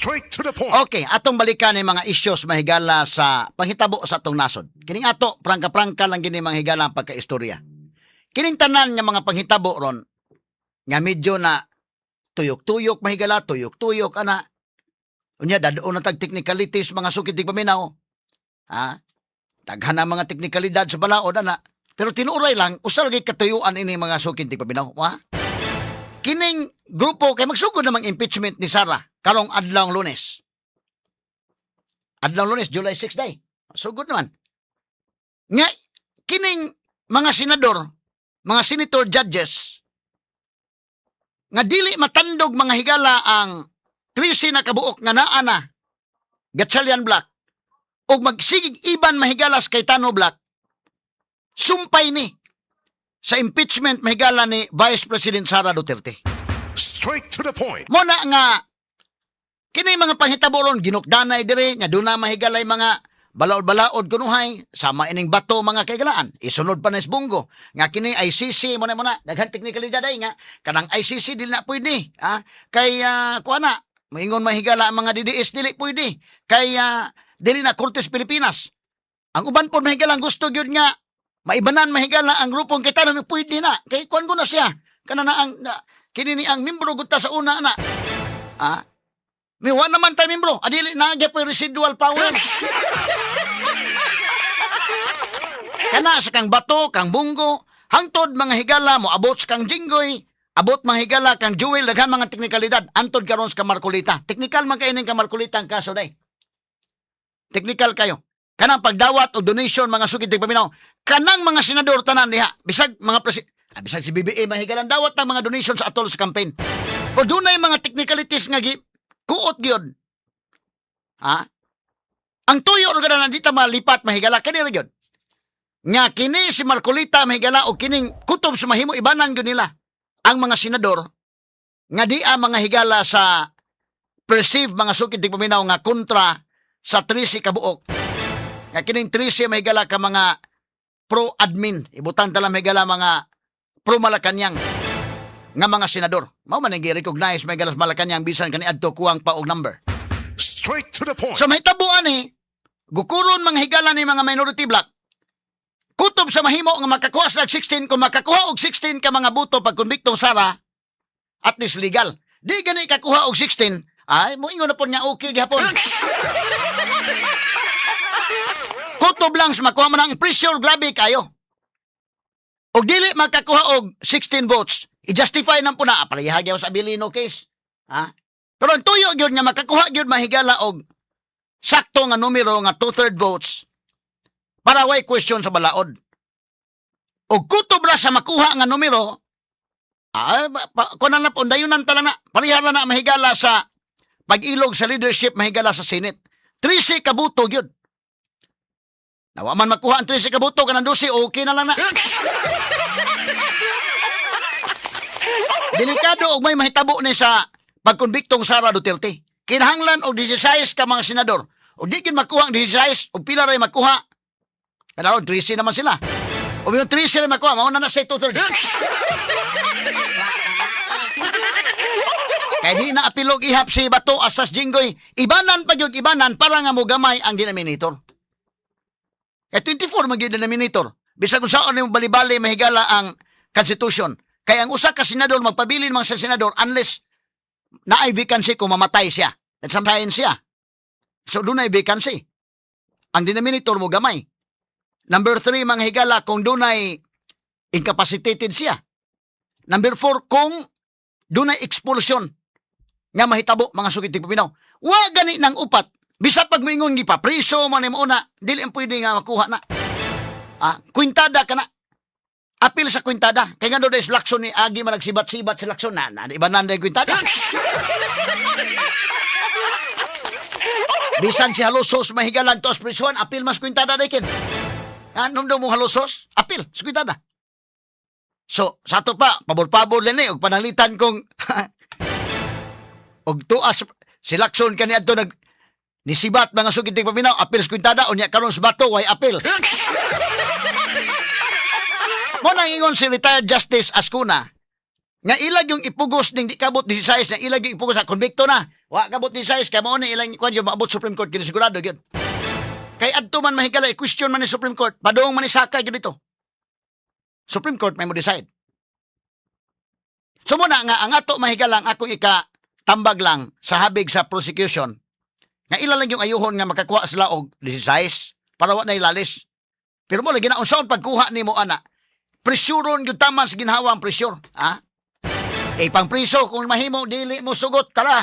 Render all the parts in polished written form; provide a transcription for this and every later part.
Straight to the point. Okay, atong balikan ang mga issues, mahigala, sa panghitabo sa atong nasod. Kining ato, prangka-prangka lang gini, mga higala, ang pagkaistorya. Kining tanan nga mga panghitabo ron, nga medyo na tuyok-tuyok, mahigala, tuyok-tuyok, ana. Unya, dadoon na tag technicalities, mga sukit paminaw. Ha? Daghan na mga teknikalidad sa balaod, ana. Pero tinuray lang, usa lagi katuyuan ini, mga sukit paminaw. Wa? Kining grupo, kay magsugod namang impeachment ni Sara karong adlaw Lunes. Adlaw Lunes, July 6 day. Sugod naman. Nga, kining mga senador, mga senator judges, nga dili matandog, mga higala, ang 13 na kabuok nga naa na Gatchalian Bloc o magsigig iban, mahigala, sa Cayetano Bloc, sumpay ni sa impeachment, mahigala, ni Vice President Sara Duterte. Straight to the point. Mo na nga kini mga panghitabo ron ginukdanay dire nga duna, mahigalay, mga balaod-balaod kunuhay sama ining Bato, mga kaigalaan. Isunod pa na Bong Go nga kini ICC mo na daghan teknikalidad ay nga kanang ICC dili na pwede, ha, kay kuha na moingon, mahigala, ang mga DDS dili pwede kay dili na Kortes Pilipinas. Ang uban pod, mahigala, ang gusto gyud nga maibanan, mahigala, ang grupong kita na pwede na kay kuan ko na siya kana na ang na, kini ni ang membro gud ta sa una na. Ah, may wa naman tayo membro. Adili na po residual power. Kana sa kang Bato, kang Bong Go, hangtod, mga higala, mo abot sa kang Jinggoy, abot, mga higala, kang Jewel, daghan mga teknikalidad. Antod karon sa kang Marcoleta. Teknikal man kay ning kang Marcoleta ang kaso day. Teknikal kayo. Kanang pagdawat o donation, mga sukid paminaw. Kanang mga senador tanan diha, bisag mga bisag si BBM, mahigalan, dawat ng mga donation sa atol sa campaign. O dunay mga technicalities nga gi kuot gyud. Ha? Ang tuyo ra gana dita malipat, mahigala, kini ra gyud. Nga kini si Marcoleta, mahigala, o kining kutob sa mahimo ibanan gyud nila ang mga senador nga di ang mga higala sa perceive, mga sukid tigpaminaw, nga kontra sa 13 kabuok. Nga kining 13, mahigala, ka mga pro-admin, ibutang tala, mahigala, mga pro Malacanang nga mga senador. Mao man ang gi-recognize, mahigala, sa Malacanang bisan kaniadto kuwang pa og number. Straight to the point. So mahitabuan ni, gukuron, mga higala, ni mga minority bloc. Kutob sa mahimo nga makakuha sila og 16, kung makakuha og 16 ka mga boto pag konbiktong Sara, at least legal. Di gani kakuha og 16, ay moingon na po niya okay gihapon. Kutob lang sa makuha man ang pressure, grabe kayo. Og dili makakuha og 16 votes, i-justify nang po na, palihag sa Abilino case. Ha? Pero ang tuyo gyud nga makakuha gyud, mahigala, og sakto nga numero nga two-third votes para way question sa balaod. Og kutob ra sa makuha nga numero, ay, kunan na po, dayunan tala na, parihala na, mahigala, sa pag-ilog sa leadership, mahigala, sa Senate. 13 kabuto gyud. Nawa man makuha ang 13 kabuto, kanang 12, okay na lang na. Delikado og may mahitabo ni sa pagkonbiktong Sara Duterte. Kinahanglan og 16 ka mga senador. O di gyud makuha ang 16, og pila ray makuha. Kanaron 13 naman sila. O yung 13 ray makuha, mauna na sa two-thirds. Kay di na apilog ihap si Bato asas Jinggoy. Ibanan pa gyud, ibanan para nga mogamay ang denominator. Kay 24 man gyud denominator. Bisag kung saan nimo bali-bali, mahigala, ang constitution. Kay ang usa ka senador magpabilin man sa senador unless naay vacancy kung mamatay siya. At sampayan siya. So dunay vacancy. Ang denominator mo gamay. Number 3, mga higala, kung dunay incapacitated siya. Number 4, kung dunay expulsion nga mahitabo, mga sukit paminaw. Wa gani ng upat. Bisa pag moingon gipapriso man nimo una, dili ang pwede nga makuha na. Ah, kwintada ka na. Apil sa kwintada. Kay nga doon is Lacson ni agi man nagsibat-sibat si Lacson na, na iba na ang kwintada. Bisan si Jalosjos, mahigalan to prisuan, apil mas kwintada daykin. Ah, nung mo Jalosjos, apil sa kwintada. So, sa ato pa, pabor-pabor din eh, og panalitan kong og tuas si Lacson kani adto nag nisibat, mga sugid paminaw, apil sa kwintada, unya karon sa Bato way apil. Mo nang ingon si retired Justice Azcuna, Nga ilag yung ipugos ning di kabot 16 na ilag yung ipugos sa konbikto na. Wa kabot 16 kay mao ni ilang kuan yung maabot Supreme Court, kini sigurado gyud. Kay adto man, mahigala, i-question man ni Supreme Court, padung man ni sakay gyud dito. Supreme Court may mo decide. So muna nga ang ato, mahigala, ang akong ika tambag lang sa habig sa prosecution nga ila lang yung ayuhon nga makakuha sila og 16 para wa na ilalis. Pero mo lagi na unsaon pagkuha nimo ana? Presyuron gyud taman sa ginhawa ang pressure, ha? Eh pang priso kung mahimo dili mo sugot tara.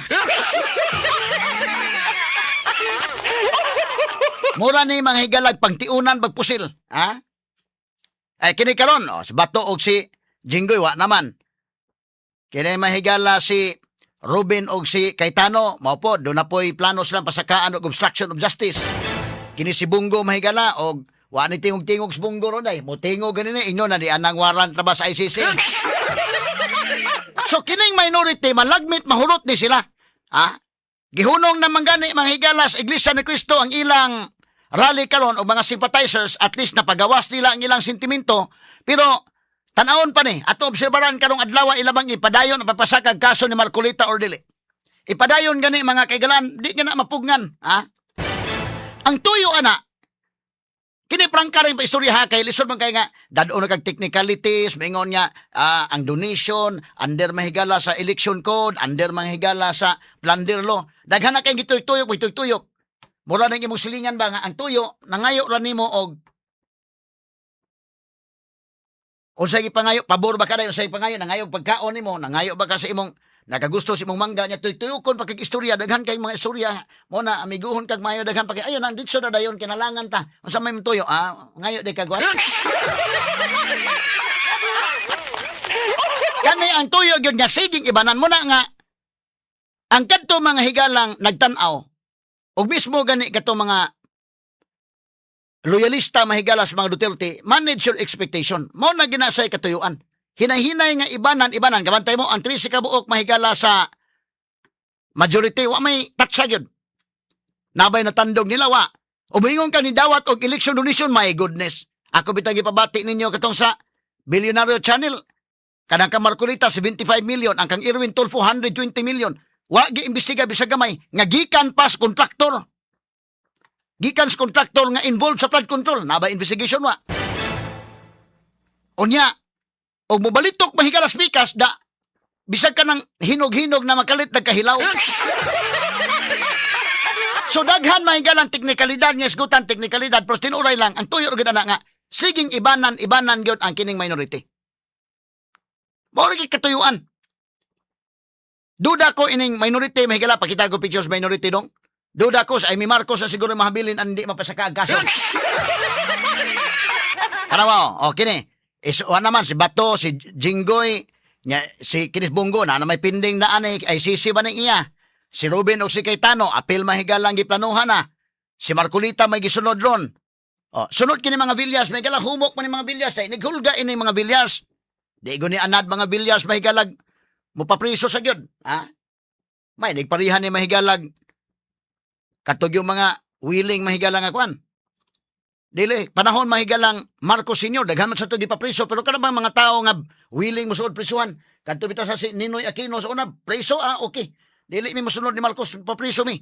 Mura ni mga higalag pangtiunan bagpusil, ha? Ay kini karon, oh, si Bato og si Jinggoy wa naman. Kini, mahigala, si Ruben og si Cayetano, mao po, doon na po'y plano silang pasakaan og obstruction of justice. Kini si Bong Go, mahigala, og wa ni tingog-tingog si Bong Go ron ay. Motingog ganin eh, inyo na di anang warrant na ba sa ICC. So kining minority malagmit mahurot ni sila. Ha? Gihunong naman gani, mga higala, sa Iglesia ni Cristo ang ilang rally karon o mga sympathizers, at least napagawas nila ang ilang sentimento, pero tanawon pa ni ato obserbaran karong adlaw ilabang ipadayon ang papasakag kaso ni Marcoleta or dili. Ipadayon gani, mga kaigalan, di nga na mapugnan, ha? Ang tuyo ana kini prangka rin pa istorya ha, kay lisod man kay nga dad-on na kag technicalities, maingon nga ang donation under, mahigala, sa election code, under, mahigala, sa plunder law. Daghan na kay gituyok-tuyok, tuyok-tuyok. Mura nang imong silingan ba nga ang tuyo nangayo ra nimo og unsay gipangayo, pabor ba kada unsay pangayo, nangayo pagkaon nimo, nangayo ba ka sa imong nakagusto sa imong mangga niya, tuyok-tuyokon pa kag istorya, daghan kay mga istorya mo na amiguhon kag mayo, daghan pa kay ayon ang ditso na dayon kinalangan ta unsa may imong tuyo, ngayo di kag kani ang tuyo gyud nga siging ibanan mo na nga ang kadto mga higalang nagtan-aw ug mismo gani kato mga loyalista, mahigala, sa mga Duterte, manage your expectation. Mao na ginasay katuyuan. Hinay-hinay nga ibanan, ibanan. Kabantay mo, ang 13 ka buok, mahigala, sa majority, wa may tatsa gyud. Nabay natandog nila, wa. Umingon ka ni dawat og election donation, my goodness. Ako bitang ipabati ninyo katong sa Billionaire Channel. Kanang kang Marcoleta 75 million, ang kang Erwin Tulfo 120 million. Wa giimbestiga bisag gamay nga gikan pa sa kontraktor. Gikan sa kontraktor nga involved sa flood control, naba investigation wa. Unya, og mobalitok, mahigala, sa pikas da bisag ka ng hinog-hinog na makalit nagkahilaw. So daghan, mahigalang, teknikalidad nga isgutan teknikalidad, pero tinuray lang ang tuyo gyud ana nga siging ibanan ibanan gyud ang kining minority. Mao ra gyud katuyuan. Duda ko ining minority, mahigala, pakita ko pictures minority dong. Duda ko sa Imee Marcos sa siguro mahabilin ang hindi mapasaka ang kaso. Karawa, oh, kini. Is wa naman si Bato, si Jinggoy, nya si Kinis Bong Go na, na may pending na ani ICC ba ning iya. Si Ruben o si Cayetano, apil, mahigala, ang giplanuhan na. Si Marcoleta may gisunod ron. Oh, sunod kini mga Villas, may gala humok man ni mga Villas, ay nighulga ini mga Villas. Di ko ni anad mga Villas, mahigalag, mupapriso sa gyud, ha? May nagparihan ni mahigalag katog yung mga willing, mahigala, nga kwan. Dili, panahon, mahigalang, Marcos Sr., daghan man sa to gipapriso, pero kada bang mga tao nga willing mosuod prisuhan, kadto bitaw sa si Ninoy Aquino sa una, preso ah, okay. Dili mi mosunod ni Marcos, papriso mi.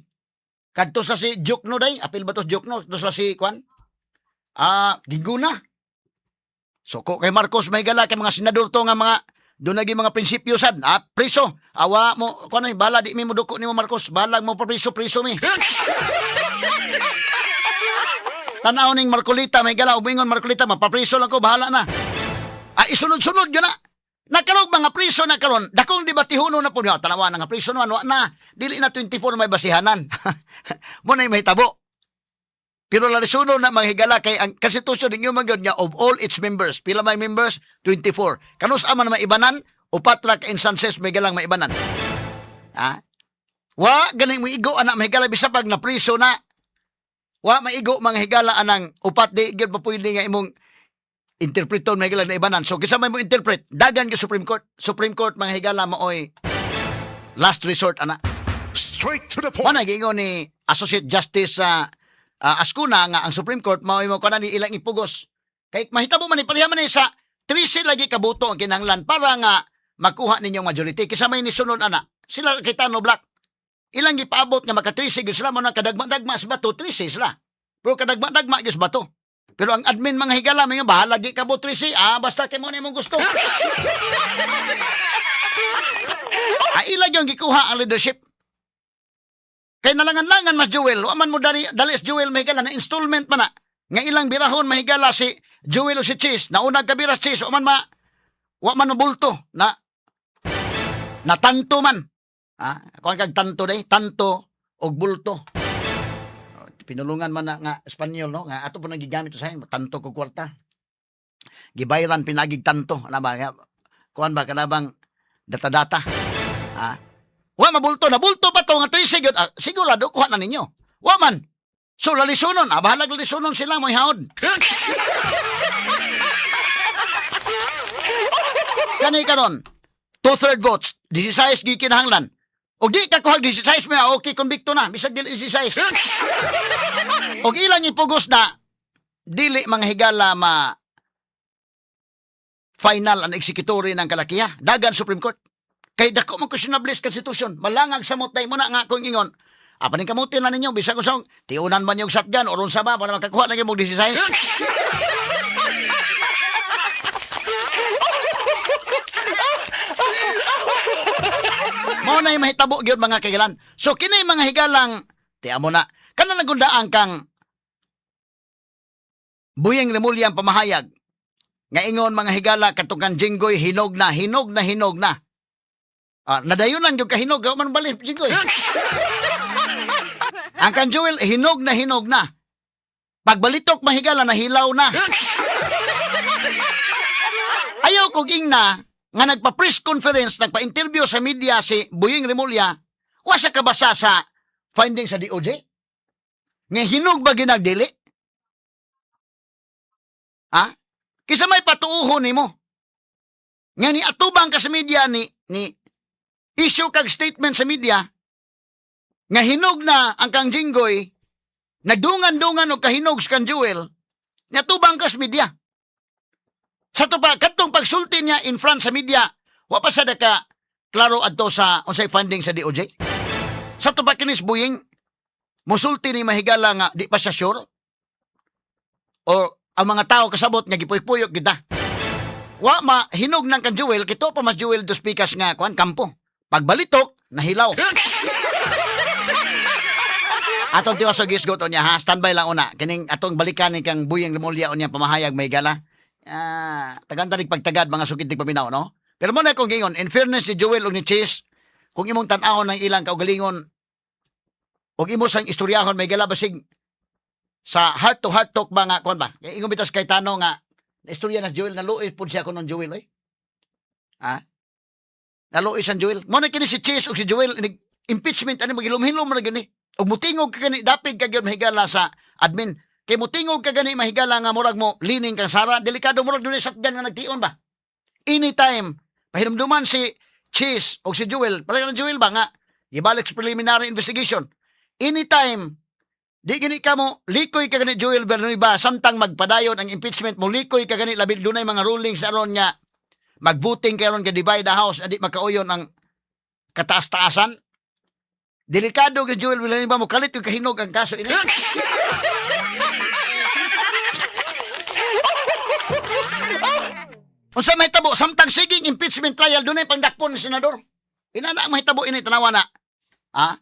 Kadto sa si Diokno day, apil ba to si Diokno, to sa si kwan? Ginguna. Suko kay Marcos, mahigala, kay mga senador to nga mga doon naging mga prinsipyo sad. Ah, preso. Awa mo kuan ay bala di mi mo duko nimo Marcos, balag mo papriso, preso mi. Tanaw ning Marcoleta, mahigala, umingon Marcoleta, mapapriso lang ko, bahala na. Ah, isunod-sunod yun na. Nakarog mga priso na karon, dakong debatihono na po niya. Tanawa na nga priso naman, wa na. Dili na 24 may basihanan. Mo na mahitabo. Pero larisuno na, mga higala, kay ang konstitusyon ninyo man gyud nga of all its members. Pila may members? 24. Kanus ama na maibanan, upat ra ka instances may galang maibanan. Ha? Wa gani mo igo ana, mahigala, bisa pag napriso na. Wa maigo, mga higala, anang upat di gyud pa pwede nga imong interpreton, mahigala, na ibanan. So kinsa may mo interpret, dagan gyud Supreme Court. Supreme Court, mga higala, maoy last resort ana. Straight to the point. Wa na giingon ni Associate Justice sa Azcuna nga ang Supreme Court mao mo kuan ni ilang ipugos. Kay mahitabo man ni pareha man ni sa 13 lagi ka boto ang kinahanglan para nga Makuha ninyong majority. Kisa may nisunod ana. Sila Cayetano Bloc. Ilang gipaabot nga maka-13 gyud sila mo na kadagma-dagma sa bato, 13 sila. Pero kadagma-dagma gyud sa bato. Pero ang admin, mga higala, mga bahala gi ka bo 13, basta kay mo na imong gusto. Ila yung gikuha ang leadership. Kay nalangan-langan mas Joel, wa man mo dali, dali si Joel, mahigala na installment man na. Nga ilang birahon, mahigala, si Joel o si Chis, naunag ka bira Chis, wa man mabulto na natanto man. Kuan kag tanto day, tanto og bulto. Oh, pinulungan man na nga Espanyol, no, nga ato po nang gigamit sa tanto ko kwarta. Gibayran pinagig tanto, ana ba? Kuan ba kanabang data-data. Wa mabulto, nabulto pa to nga 13 gyud. Sigurado kuha na ninyo. Wa man. So lalisunon, bahalag lalisunon sila mo haod. Kani karon, two-third votes, 16 gi kinahanglan. Og di ka kuhag 16 mo, okay, convicto na, bisag dili 16. Og ilang ipugos na dili, mga higala, ma final ang executory ng kalakiha. Dagan Supreme Court. Kay dako man questionable sa constitution. Malangag sa mutay mo na nga akong ingon. Apaning kamutin na ninyo, bisag kung saan, tiunan man yung shotgun, o sa ba, para makakuha na yung 16. Mao na mahitabo gyud, mga kagilan. So kini, mga higalang, tiya mo na kana nagundaan kang Buyeng Remulla ang pamahayag nga ingon, mga higala, katong Jinggoy hinog na, hinog na, hinog na. Nadayunan gyud kahinog, man bali Jinggoy. Ang kan Joel hinog na, hinog na. Pagbalitok, mahigala, nahilaw na. Ayaw kog ingna nga nagpa-press conference, nagpa-interview sa media si Buyeng Remulla, wa siya kabasa sa findings sa DOJ? Nga hinog ba ginagdili? Ha? Kisa may patuuhon nimo? Nga ni atubang ka sa media ni issue kag statement sa media nga hinog na ang kang Jinggoy, nagdungan-dungan og kahinog sa kang Joel, niatubang ka sa media. Sa to pa, kadtong pagsulti niya in front sa media, wa pa sa ka klaro adto sa unsay funding sa DOJ. Sa to pa kinis Buying, musulti ni, mahigala, nga di pa siya sure. O ang mga tao kasabot nga gipuy-puyok kita. Wa ma hinog ng kan Joel, kito pa mas Joel dos Picas nga kuan kampo. Pagbalitok, nahilaw. Atong tiwas og gisgot unya ha, standby lang una. Kining atong balikan ni kang Buyeng Remulla unya pamahayag, may gala. Tagan tanig pagtagad, mga sukit paminaw, no? Pero mo na akong gingon, in fairness ni Joel ug ni Chase, kung imong tan-awon ng ilang kaugalingon ug imo sang istoryahon, may gala, basig sa heart to heart talk ba nga kuan ba? Kay ingon bitas kay Tano nga istorya na si Joel, naluoy pud siya kunon Joel oy. Ha? Naluoy ang Joel. Mo na kini si Chase ug si Joel inig impeachment ani magilom-hilom ra gyud ni. Ug mutingog ka gani, dapig ka gyud, mahigala, sa admin. Kay mutingog ka gani, mahigala, nga murag mo lining kang Sara, delikado, murag dunay shotgun nga nagtion ba. Anytime pahinumduman si Chase o si Joel, pala ng Joel ba nga ibalik sa preliminary investigation. Anytime di gani ka mo likoy ka gani, Joel Villanueva, samtang magpadayon ang impeachment, mo likoy ka gani, labi dunay mga rulings aron nga magvoting karon ka divide the house, adi makauyon ang kataas-taasan. Delikado kay Joel Villanueva, mo kalit yung kahinog ang kaso ini. Unsa may tabo samtang siging impeachment trial, dunay pangdakpon ni senador? Inana ang mahitabo ini, tanawa na. Ha?